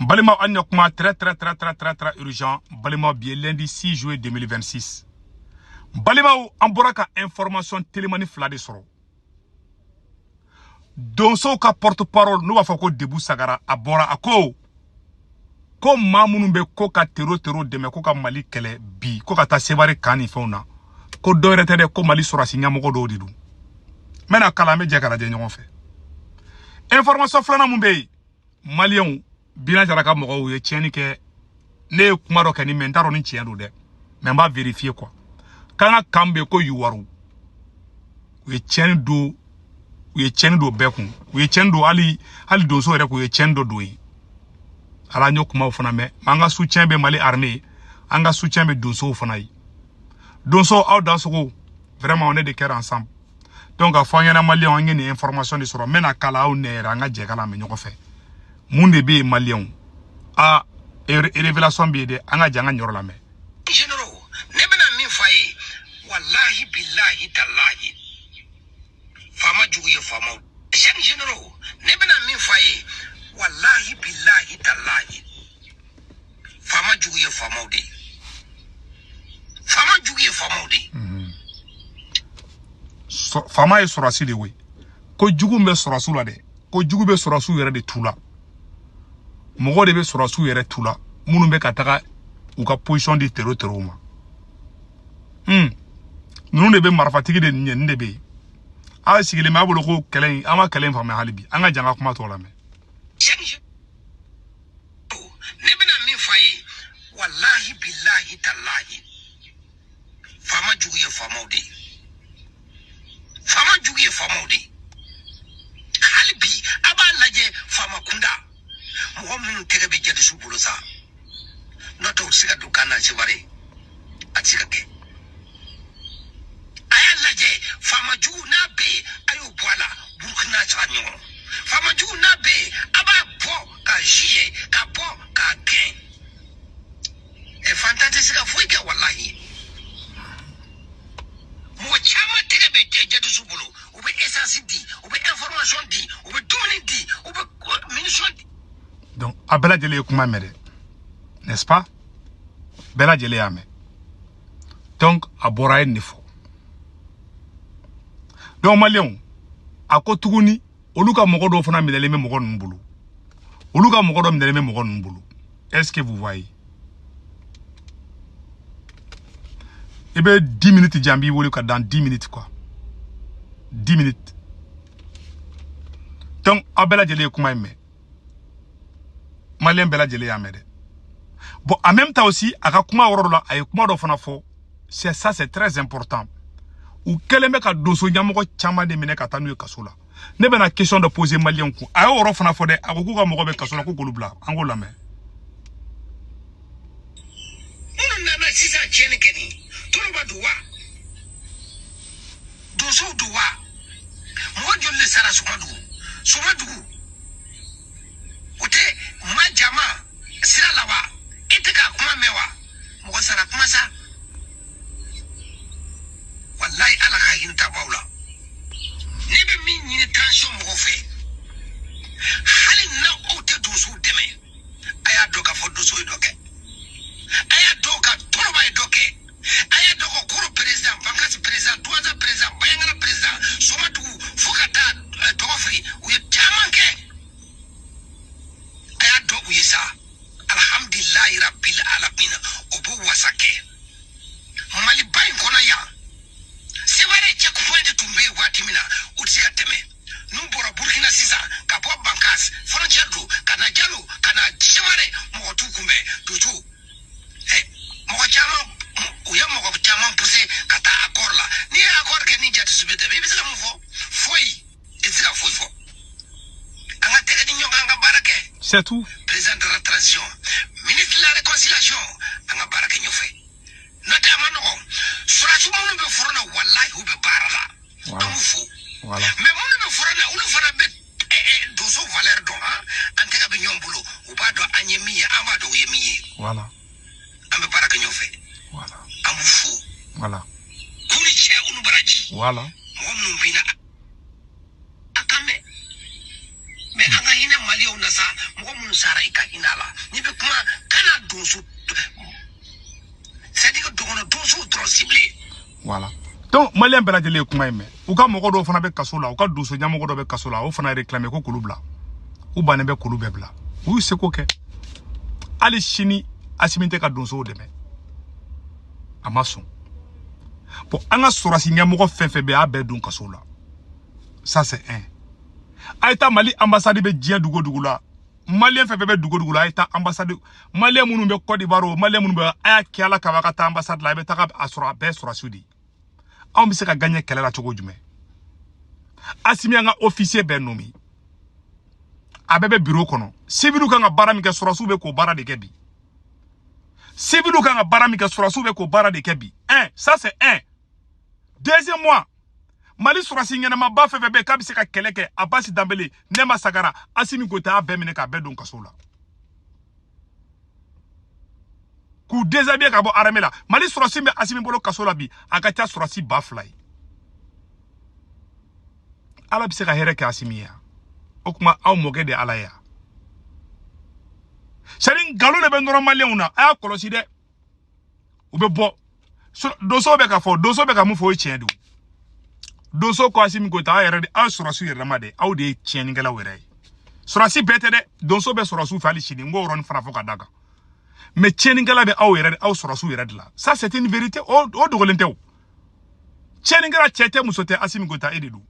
Balima, an ɲa kuma très très très très très très urgent. Balima, bi ye lundi 6 juillet 2026. Balimaw, an bɔra ka information telimani fila de sɔrɔ. Donsow ka porte parole, n'u b'a fɔ ko Debu Sagara, a bɔra a ko ko maa minnu bɛ ko ka tero tero dɛmɛ ko ka Mali kɛlɛ bi, ko ka taa Sevare kan ni fɛnw na, ko dɔ wɛrɛ tɛ dɛ, ko Mali sɔrɔsi ɲɛmɔgɔ dɔw de don. N bɛna kalan, an bɛ jɛ ka lajɛ ɲɔgɔn fɛ. Information filanan mun bɛ yen, maliyɛnw, Bina Jara ka mɔgɔw ye tiɲɛni kɛ. Ne ye kuma dɔ kɛ ni mɛ n t'a dɔn ni tiɲɛ don dɛ, mais n b'a vérifier quoi. K'an ka kan bɛ yen ko Yuwaru, u ye tiɲɛni don, u ye tiɲɛni don bɛɛ kun, u ye tiɲɛni don hali hali donso yɛrɛ kun, u ye tiɲɛni dɔ don yen. Ala, an y'o kumaw fana mɛn. An ka soutien bɛ Mali armée ye, an ka soutien bɛ donsow fana ye. Donso, aw dansogo, vraiment on est de cœur ensemble. Donc a fɔ an ɲɛna, maliyɛnw, an ye nin information de sɔrɔ. N bɛna kala aw nɛ yɛrɛ, an ka jɛ kala mɛn ɲɔgɔn fɛ. Mun de bɛ yen, maliyɛnw? A révélation bɛ yen dɛ, an ka jɛ an ka ɲɔrɔ lamɛn. Généraux, ne bɛna min fɔ a ye, walahi bilahi talahi, faama jugu ye faamaw. Chaque généraux, ne bɛna min fɔ a ye, walahi bilahi talahi, faama jugu ye faamaw de ye, faama jugu ye faamaw de ye. Faama ye sɔrɔsi de ye, ko jugu bɛ sɔrɔsiw la dɛ, ko jugu bɛ sɔrɔsiw yɛrɛ de tu la. Mɔgɔ de bɛ sɔrɔsiw yɛrɛ tu la, minnu bɛ ka taga u ka position di tero terow ma. Ninnu de bɛ marifatigi de ɲɛ, nin de bɛ yen. Aw sigilen bɛ, a bolo ko kɛlɛ in, an ma kɛlɛ in faamuya hali bi. An ka jan ka kuma tɔ lamɛn. Chaque généraux, ne bɛna min fɔ a ye, walahi bilahi talahi, faama jugu ye faamaw de ye, faama jugu ye faamaw de ye. Hali bi a b'a lajɛ, faama kunda mɔgɔ minnu tɛgɛ bɛ jadisiw bolo sa, n'o tɛ u tɛ se ka don kan na Sevare, a tɛ se ka kɛ. A y'a lajɛ, faama jugu n'a bɛ yen, a y'o bɔ a la. Burukina sara ɲɔgɔn, faama jugu n'a bɛ yen, a b'a bɔ ka juger, ka bɔ k'a gɛn. Ɛ, fantan tɛ se ka foyi kɛ, walahi. Mɔgɔ caman tɛgɛ bɛ jadisiw bolo, u bɛ essence di, u bɛ information di, u bɛ dumuni di, u bɛ munition di. Donc a bɛɛ lajɛlen ye kuma mɛn dɛ, n'est-ce pas? Bɛɛ lajɛlen y'a mɛn. Donc a bɔra, a ye nin de fɔ. Donc maliyɛnw, a ko tuguni olu ka mɔgɔ dɔw fana minɛlen bɛ mɔgɔ ninnu bolo, olu ka mɔgɔ dɔ minɛlen bɛ mɔgɔ ninnu bolo. Est-ce que vous voyez? I bɛ 10 minutes di, an b'i wele ka dan 10 minutes quoi, 10 minutes. Donc aw bɛɛ lajɛlen ye kuma in mɛn, maliyɛn bɛɛ lajɛlen y'a mɛn dɛ. Bon, en même temps aussi, a ka kuma yɔrɔ dɔ la, a ye kuma dɔ fana fɔ, c'est ça, c'est très important. U kɛlen bɛ ka donso ɲɛmɔgɔ caman de minɛ ka taa n'u ye kaso la. Ne bɛna question dɔ poser maliyɛnw kun. A y'o yɔrɔ fana fɔ dɛ, a ko k'u ka mɔgɔ bɛ kaso la, ko k'olu bila. An k'o lamɛn. Minnu nana sisan tiɲɛni kɛ nin, toloba don wa, donsow don wa, mɔgɔ joli de sara Somadugu? Somadugu o tɛ ma jama sira la wa? E tɛ k'a kuma mɛn wa? Mɔgɔ sara kuma sa, walayi, ala ka hinɛ tabaw la. Ne bɛ min ɲini transition mɔgɔw fɛ, hali na aw tɛ donsow dɛmɛ, a y'a dɔn k'a fɔ donso ye dɔ kɛ, a y'a dɔn ka toloba ye dɔ kɛ, a y'a dɔn ka koro président, Bankasi président, Duwanza président, Bayangara président, Somadugu fo ka taa Dɔgɔfiri, u ye caman kɛ. A y'a dɔn u ye sa, alhamdulilayi rabbil alamina, o b'o wasa kɛ Maliba in kɔnɔ yan. Sevare checkpoint tun bɛ yen waati min na, u tɛ se ka tɛmɛ. N'u bɔra Burukina sisan ka bɔ Bankas frontière don ka na Jalo ka na Sevare, mɔgɔ t'u kunbɛn. Donso mɔgɔ caman, u ye mɔgɔ caman pousser ka taa accord la. N'i ye accord kɛ ni jatisi bɛ tɛmɛ, i bɛ se ka mun fɔ? Foyi, i tɛ se ka foyi fɔ. An ka tɛgɛ di ɲɔgɔn kan, an ka baara kɛ. C'est tout. Président de la transition, ministre de la réconciliation, an ka baara kɛ ɲɔgɔn fɛ. N'o tɛ, a ma nɔgɔn. Sɔrɔdasi minnu bɛ foro la, walahi, u bɛ baara la, an b'u fo. Mais minnu bɛ foro la, olu fana bɛ donso valeur dɔn. Han, an tɛgɛ bɛ ɲɔgɔn bolo, u b'a dɔn an ye min ye, an b'a dɔn u ye min ye. An bɛ baara kɛ ɲɔgɔn fɛ. An b'u fo. K'u ni cɛ, u ni baraji. Mɔgɔ minnu bɛ na a kan mɛn, mais an ka hinɛ maliyɛnw. na sa, mɔgɔ minnu sara, i ka hinɛ a la. N'i bɛ kuma, kana donso, c'est à dire que dɔgɔnɔ donsow dɔrɔn ciblé. Voilà, donc maliyɛn bɛɛ lajɛlen ye kuma in mɛn. U ka mɔgɔ dɔw fana bɛ kaso la, u ka donso ɲɛmɔgɔ dɔ bɛ kaso la, o fana réclamé ko k'olu bila. U bannen bɛ k'olu bɛɛ bila. U y'u seko kɛ. Hali sini, Asimi tɛ ka donsow dɛmɛ, a ma sɔn. Bon, an ka sɔrɔsi ɲɛmɔgɔ fɛn fɛn bɛ yen, a bɛɛ don kaso la. Ça, c'est un. A ye taa Mali ambassade bɛ diɲɛ dugu o dugu la, maliyɛn fɛn fɛn bɛ dugu o dugu la, a ye taa ambassade. Maliyɛn minnu bɛ Côte d'Ivoire, o maliyɛn minnu bɛ, a y'a kɛ Ala kama, a ka taa ambassade la, a bɛ taga a sɔrɔ a bɛɛ sɔrɔsiw de ye. Anw bɛ se ka gagner kɛlɛ la cogo jumɛn? Asimi, an ka officier bɛɛ nommé, a bɛɛ bɛ bureau kɔnɔ. Civil kan ka baara min kɛ, sɔrɔsiw bɛ k'o baara de kɛ bi. Civil kan ka baara min kɛ, sɔrɔsiw bɛ k'o baara de kɛ bi. Un, ça, c'est un. Deuxièmement, Mali sɔrɔsi ɲɛnamaba fɛn fɛn bɛ yen k'a bɛ se ka kɛlɛ kɛ, Abasi Danbele, Nɛma Sagara, Asimi Goyita y'a bɛɛ minɛ k'a bɛɛ don kaso la, k'u déshabiller ka bɔ armée la. Mali sɔrɔsi bɛ Asimi bolo kaso la bi, a ka ca sɔrɔsi 2000 ye. Ala bɛ se ka hɛrɛ kɛ Asimi ye. O tuma, aw mɔkɛ de Ala ye. C'est à dire, nkalon de bɛ nɔrɔ maliyɛnw na. A y'a kɔlɔsi dɛ, u bɛ bɔ donso bɛ ka fɔ, donso bɛ ka mun fɔ, o ye tiɲɛ de ye. Donso ko Asimi Goyita, aw yɛrɛ de, aw sɔrɔsiw yɛrɛ dama de, aw de ye tiɲɛnikɛlaw yɛrɛ ye. Sɔrɔsi bɛɛ tɛ dɛ, donso bɛ sɔrɔsiw fɛ hali sini, n k'o yɔrɔnin fana fɔ ka da kan. Mais tiɲɛnikɛla bɛ aw yɛrɛ, aw sɔrɔsiw yɛrɛ de la. Ça, c'est une vérité, o dogolen tɛ. O tiɲɛnikɛla, cɛ tɛ, muso tɛ, Asimi Goyita, e de don.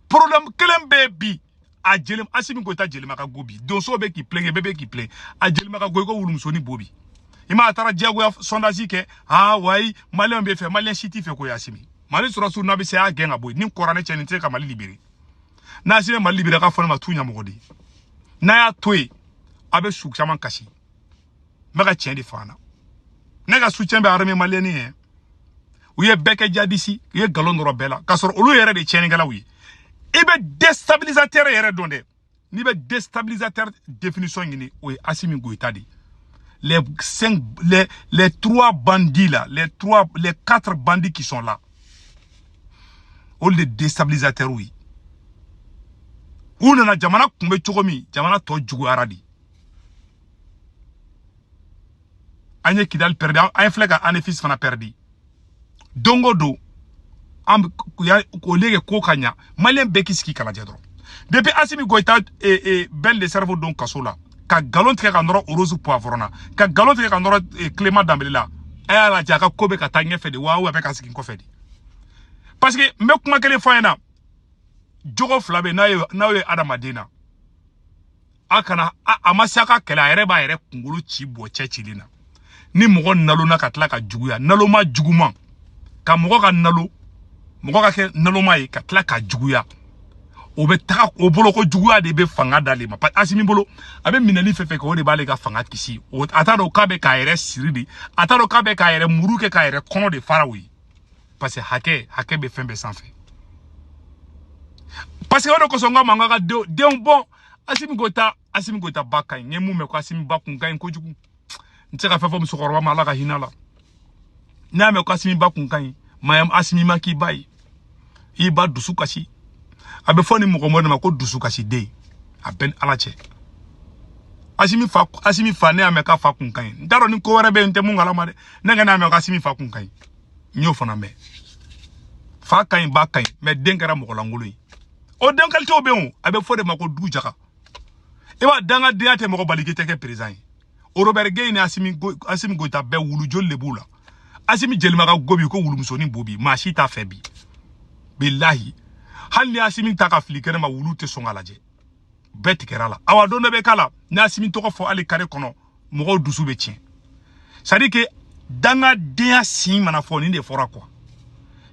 Problème kelen bɛ bi, a jeli Asimi Goyita jelima ka go bi. Donso bɛ k'i plaindre, bɛɛ bɛ k'i plaindre, a jelima ka go i ko wulumusonin bo bi. I ma, a taara diyagoya sondage kɛ. Ah wayi, maliyɛn bɛ fɛ, maliyɛn si t'i fɛ ko ye Asimi. Mali sɔrɔsiw n'a bɛ se, a y'a gɛn ka bɔ yen. Ni kɔrɔ ne cɛ, nin tɛ se ka Mali libéré. N'a Asimi Mali libéré, ka fɔ ne ma t'u ɲɛmɔgɔ de ye. N'a y'a to yen, a bɛ su caman kasi. N bɛ ka tiɲɛ de fɔ an na. Ne ka soutien bɛ armée malienne ye. U ye bɛɛ kɛ jadisi, u ye nkalon dɔrɔn bɛɛ la, k'a sɔrɔ olu yɛrɛ de ye tiɲɛnikɛlaw ye. I bɛ déstabilisateur yɛrɛ dɔn dɛ. N'i bɛ déstabilisateur définition ɲini, o ye Asimi Goyita de ye. Les cinq, les trois bandits là, les trois, les quatre bandits qui sont là, olu de déstabilisateurs ye. U nana, jamana kun bɛ cogo min, jamana tɔ juguyara de. An ye Kidali perdu, an ye filɛ ka Anefis fana perdu. Don o don, an au lieu que ko ka ɲa, maliyɛn bɛɛ k'i sigi k'a lajɛ dɔrɔn. Depuis Asimi Goyita Ben le cerveau don kaso la, ka nkalon tigɛ ka nɔrɔ Rose Poivron na, ka nkalon tigɛ ka nɔrɔ Clément Dambélé la, a y'a lajɛ, a ka ko bɛ ka taa ɲɛfɛ de wa, a bɛ ka segin kɔfɛ de. Parce que n bɛ kuma kelen fɔ a ɲɛna, jogo fila bɛ n'aw ye adamaden na, a kana a ma se a ka kɛlɛ, a yɛrɛ b'a yɛrɛ kunkolo ci bɔ cɛ cilen na. Ni mɔgɔ nalona ka tila ka juguya, naloma juguman, ka mɔgɔ ka nalo, mɔgɔ ka kɛ naloma ye ka tila ka juguya, o bɛ taga o bolo ko juguya de bɛ fanga d'ale ma. Parce que Asimi bolo, a bɛ minɛli fɛn fɛn kɛ, o de b'ale ka fanga kisi. O a t'a dɔn k'a bɛ k'a yɛrɛ siri de, a t'a dɔn k'a bɛ k'a yɛrɛ muru kɛ k'a yɛrɛ kɔnɔ de fara o ye. Parce que hakɛ bɛ fɛn bɛɛ sanfɛ. Parce que o de kosɔn n k'a ma, n k'a ka denw bɔn. Asimi Goyita, Asimi Goyita ba ka ɲi. N ye mun mɛn ko Asimi ba kun ka ɲi kojugu. N tɛ se ka fɛn fɔ musokɔrɔba ma, Ala ka hinɛ la. N'a mɛn ko Asimi ba kun ka ɲi, mayam Asimi ma k'i ba ye, i ba dusu kasi. A bɛ fɔ ni mɔgɔ mɔgɔ de ma ko dusu kasi den, a bɛɛ ni Ala cɛ. Asimi fa, Asimi fa, ne y'a mɛn k'a fa kun ka ɲi. N t'a dɔn ni ko wɛrɛ bɛ yen, n tɛ mun kalama dɛ. Ne ka n'a mɛn ko Asimi fa kun ka ɲi, n y'o fana mɛn. Fa ka ɲi, ba ka ɲi, mais den kɛra mɔgɔ lankolon ye. O den qualité bɛ yen o, a bɛ fɔ de ma ko du jaga. I b'a dangadenya tɛ mɔgɔ bali k'i tɛ kɛ président ye. O Robert Gueye ni Asimi Goyita bɛɛ, wulu joli de b'u la. Asimi jelima ka go bi ko wulumusonin bo bi, maa si t'a fɛ bi. Bilahi, hali ni Asimi ta ka fili kɛnɛ ma, wulu tɛ sɔn ka lajɛ, bɛɛ tigɛra la. Awa, don dɔ bɛ k'a la, ni Asimi tɔgɔ fɔ hali kare kɔnɔ, mɔgɔw dusu bɛ tiɲɛ. C'est à dire que dangadenya sin mana fɔ, nin de fɔra quoi.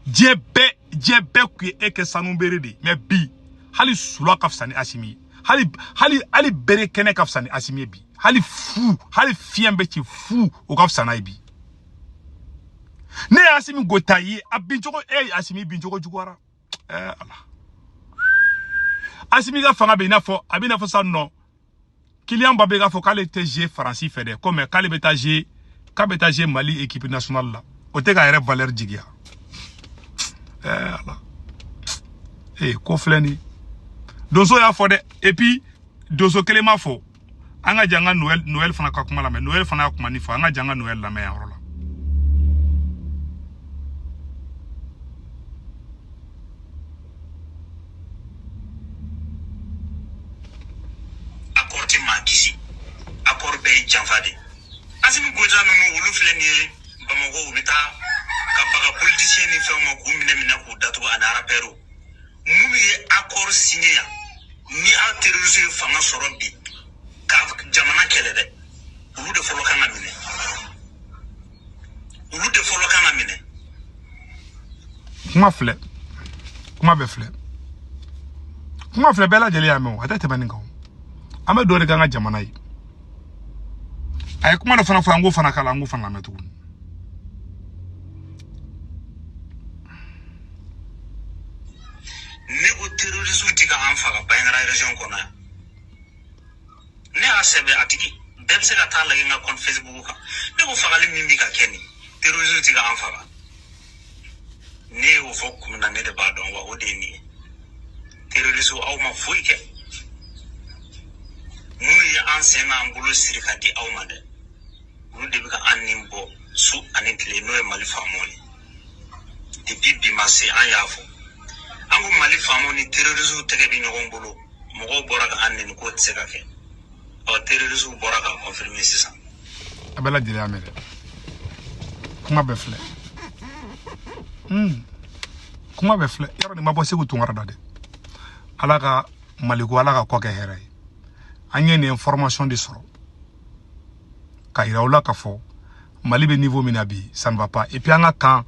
Diɲɛ bɛɛ kun ye e kɛ sanu bere de ye, mais bi hali sula ka fisa ni Asimi ye, hali bere kɛnɛ ka fisa ni Asimi ye bi, hali fu, hali fiɲɛ bɛ ci fu, o ka fisa n'a ye bi. Ne ye Asimi Goyita ye, a bin cogo, e ye Asimi bin cogo juguyara. Ala, Asimi ka fanga bɛ i n'a fɔ, a bɛ i n'a fɔ sisan nɔ, Kylian Mbappé k'a fɔ k'ale tɛ jouer Faransi fɛ dɛ, komi k'ale bɛ taa jouer, k'a bɛ taa jouer Mali équipe nationale la, o tɛ k'a yɛrɛ valeur jigiya. Ala, ko filɛ nin ye, donso y'a fɔ dɛ. Et puis Doso kelen ma fɔ an ka jan ka Noël fana ka kuma lamɛn. Noël fana y'a kuma ni fɔ, an ka jan ka Noël lamɛn yan yɔrɔ la. Accord tɛ maa kisi, accord bɛɛ ye janfa de. Assimi Goïta ninnu olu filɛ nin ye Bamakɔ, u bɛ taa ka baga politicien ni fɛnw ma k'u minɛ k'u datugu ani rappeurs. Minnu ye accord signé yan, ni aw terroriste ye fanga sɔrɔ bi ka jamana kɛlɛ dɛ, olu de fɔlɔ kan ka minɛ. Olu de fɔlɔ kan ka minɛ. Kuma filɛ, kuma bɛ filɛ, kuma filɛ, bɛɛ lajɛlen y'a mɛn o, a tɛ tɛmɛ nin kan. An bɛ dɔ de k'an ka jamana ye. A ye kuma dɔ fana fɔ, an k'o fana k'a la, an k'o fana lamɛn tuguni. Ne ko terrorisme tɛ ka an faga Bandiagara région kɔnɔ yan. Ne y'a sɛbɛn, a tigi bɛɛ bɛ se ka taa lajɛ n ka compte Facebook kan. Ne ko fagali min bɛ ka kɛ nin, terrorisme tɛ ka an faga. Ne y'o fɔ kun min na, ne de b'a dɔn wa, o de ye nin ye. Terrorisme aw ma foyi kɛ. Minnu ye an sen n'an bolo siri ka di aw ma dɛ, olu de bɛ ka an nin bɔ su ani tile, n'o ye Mali faamaw ye. Depuis bi ma se, an y'a fɔ. An ko Mali faamaw ni terrorisme tɛgɛ bɛ ɲɔgɔn bolo, mɔgɔw bɔra ka an nɛni k'o tɛ se ka kɛ. Ɔ terrorisme bɔra ka confirmer sisan. A bɛɛ lajɛlen y'a mɛn dɛ. Kuma bɛɛ filɛ. Kuma bɛɛ filɛ. Yarɔ nin ma bɔ Segu Tunkara da dɛ. Ala ka Maliko, Ala ka kɔ kɛ hɛrɛ ye. An ye nin information de sɔrɔ ka yira u la k'a fɔ Mali bɛ niveau min na bi, ça ne va pas. Et puis an ka kan,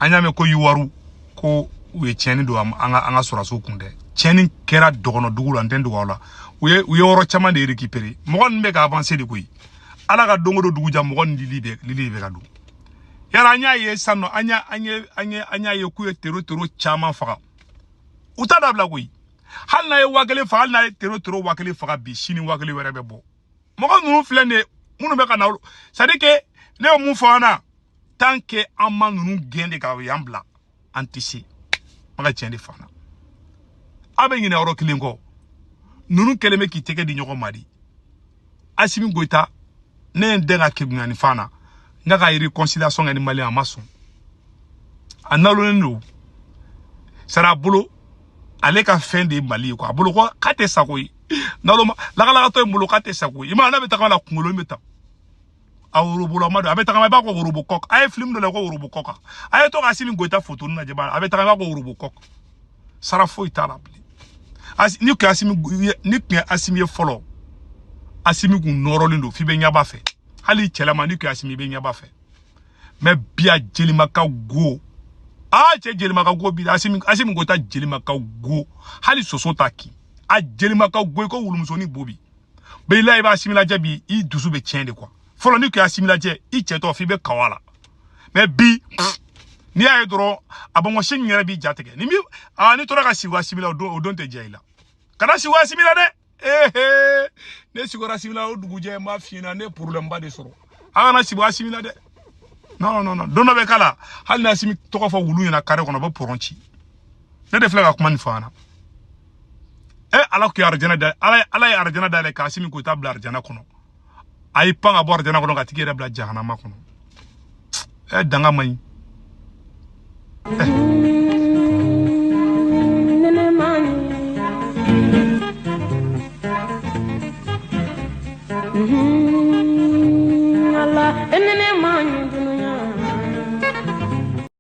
an y'a mɛn ko Yuwaru ko u ye tiɲɛni don an ka sɔrɔdasiw kun dɛ. Tiɲɛni kɛra dɔgɔnɔ dugu la, n tɛ n dogo aw la. U ye yɔrɔ caman de récupérer. Mɔgɔ ninnu bɛ ka avancer de koyi. Ala ka don o don dugu ja, mɔgɔ ni lili bɛ ka don. Yala an y'a ye sisan nɔ, an y'a ye k'u ye tero caman faga. U t'a dabila koyi. Hali n'a ye 1000 faga, hali n'a ye tero 1000 faga bi, sini 1000 wɛrɛ bɛ bɔ. Mɔgɔ ninnu filɛ nin ye, minnu bɛ ka na, c'est à dire que ne ye mun fɔ an na, tant que an ma ninnu gɛn de ka yan bila, an tɛ se. An ka tiɲɛ de fana. Aw bɛ ɲinɛ yɔrɔ kelen kɔ. Ninnu kɛlen bɛ k'i tɛgɛ di ɲɔgɔn ma de. Assimi Goïta, ne ye n den ka kegunya ni fan na, n ka réconciliation kɛ ni Malien, a ma sɔn. A nalonnen don. Sara bolo, ale ka fɛn de ye Mali ye quoi. A bolo ko k'a tɛ sa koyi. Naloma lagalagatɔ in bolo k'a tɛ sa koyi. I m'a ye, n'a bɛ tagama la kunkolo in bɛ ta. A worobolama don, a bɛ tagama i b'a ko worobokɔk. A ye film dɔ la ko worobokɔk. A ye to ka Assimi Goïta photo ninnu lajɛ, a bɛ tagama i b'a ko worobokɔk. Sara foyi t'a la bilen. Ni kun ye Assimi ye fɔlɔ, Assimi kun nɔrɔlen don f'i bɛ ɲɛba fɛ. Hali cɛlama ni kun ye Assimi, i bɛ ɲɛba fɛ. Mais bi a jelima ka go. Ah, cɛ jelima ka go bi, Assimi Goïta jelima ka go. Hali soso t'a kin. A jelima ka go i ko wulumusonin bo bi. Bɛɛ i b'a Assimi lajɛ bi, i dusu bɛ tiɲɛ de quoi. Fɔlɔ ni kun ye Assimi lajɛ, i cɛ tɔ f'i bɛ kawa la. Mais bi, n'i y'a ye dɔrɔn, a bɔnbɔn in yɛrɛ b'i ja tigɛ. Ni min, n'i tora ka sigi Assimi la, o don tɛ diya i la. Kana sigi Assimi la dɛ. Ne sigara Assimi la o dugujɛ, n b'a f'i ɲɛna, ne ye problème ba de sɔrɔ. A kana sigi Assimi la dɛ. Non. Don dɔ bɛ k'a la, hali ni Assimi tɔgɔ fɔ wulu ɲɛna carré kɔnɔ, a bɛ pɔrɔn ci. Ne de filɛ ka kuma nin fɔ an na. Ala kun ye arijana da, Ala ye arijana dayɛlɛ ka Assimi Goïta bila arijana kɔnɔ. A y'i pan ka bɔ arijana kɔnɔ ka tigi yɛrɛ bila jahanama kɔnɔ. Danga man ɲi.